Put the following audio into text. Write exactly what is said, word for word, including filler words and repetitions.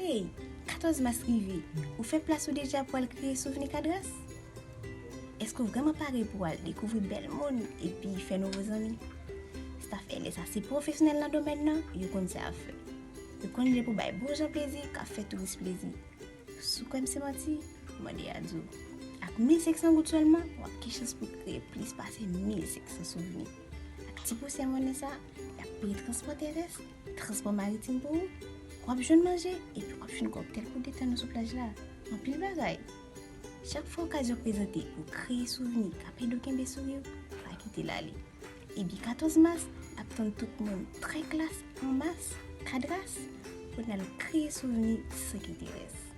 Hey, katòz mas rive, ou fè plas ou deja pou al kreye souvni Kadras? Èske w vrèman pare pou al dekouvri bèl moun epi fè nouvo zanmi? Staff L S ase pwofesyonèl nan domèn nan, yo konn sa y ap fè. Yo konn lè pou bay bon jan plezi k ap fè touris plezi. Si w kwè m se manti, mande a di w. Ak mil senk san goud sèlman, w ap gen chans pou kreye plis pase mil senk san souvni. Ak ti pousyè monnen sa, y ap peye transpò terès, transpò maritim pou ou, w ap jwenn manje, epi w ap jwenn kòktèl pou detann ou sou plaj la. Anpil bagay! Chak fwa okazyon prezante pou kreye souvni k ap ede w kenbe souri, pa kite l ale. Epi katòz mas ap tann tout moun trè klas an mas, Kadras, pou n al kreye souvni san kite rès.